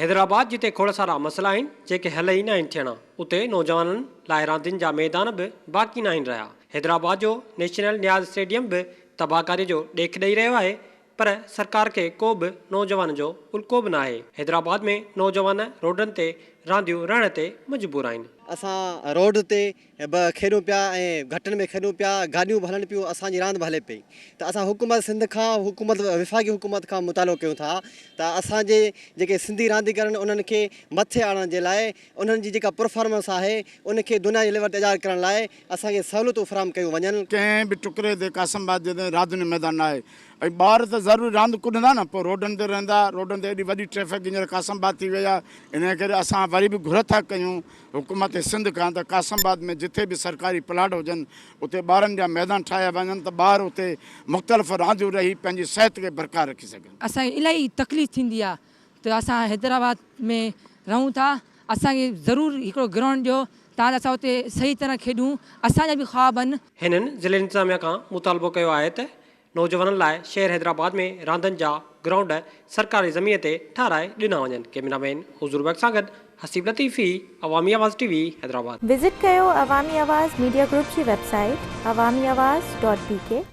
حيدرآباد جتي کوڙ سارا مسئلا آهن جيڪي حل ئي ناهن ٿيڻا اتي نوجوانن لاء راندين جا ميدان به باقي ناهن رهيا. حيدرآباد جو نيشنل نياز اسٽيڊيم به تباهڪاري جو ڏيک ڏئي رهيو آهي پر سرڪار کي ڪو به نوجوان جو الڪو به ناهي. حيدرآباد ۾ نوجوان روڊن تي رانديون رهڻ تي مجبور آهن. اسان روڊ تي به کيڏون پيا ۽ گهٽن ۾ کيڏون پيا، گاڏيون به هلن پيون، اسان جي راند به هلي پئي ته اسان حڪومت سنڌ کان حڪومت وفاقي حڪومت کان مطالبو ڪيون ٿا ته اسان جي جيڪي سنڌي رانديگر آهن انهن کي مٿي آڻڻ جي لاء انهن جي جيڪا پرفارمنس آهي ان کي دنيا جي ليول تي اجاگر ڪرڻ لاء اسان کي سهولتون فراهم ڪيون وڃن. ڪنهن به ٽڪري تي قاسم آباد جي راندين جو ميدان ناهي ۽ ٻار ته ضروري راند ڪڏندا نه پوء روڊن تي رهندا، روڊن تي ايڏي وڏي ٽريفڪ هينئر قاسم آباد ٿي وئي آهي انهي ڪري اسان وري به گهر ٿا ڪيون حڪومت سنڌ کان ته قاسم آباد ۾ جٿي به سرڪاري پلاٽ هجن اتي ٻارن جا ميدان ٺاهيا وڃن ته ٻار اتي مختلف رانديون رهي پنهنجي صحت کي برقرار رکي سگهن. اسان کي الاهي تڪليف ٿيندي آ ته اسان حيدرآباد ۾ رهون ٿا اسان کي ضرور هڪڙو گرائونڊ ڏيو تان ته اسان اتي صحيح طرح کيڏون اسان جا به خواب آهن. هنن ضلعي انتظاميا کان مطالبو ڪيو آهي ته نوجوانن لاء شهر حيدرآباد ۾ راندن جا گرائونڊ سرڪاري زمين تي ٺهرائي ڏنا وڃن. ڪئميرا مين حضور بخش سان گڏ Haseeb Latifi, Awami Awaz T V, Hyderabad. Visit ڪيو عوامي آواز ميڊيا گروپ جي website Awami Awaz dot B K.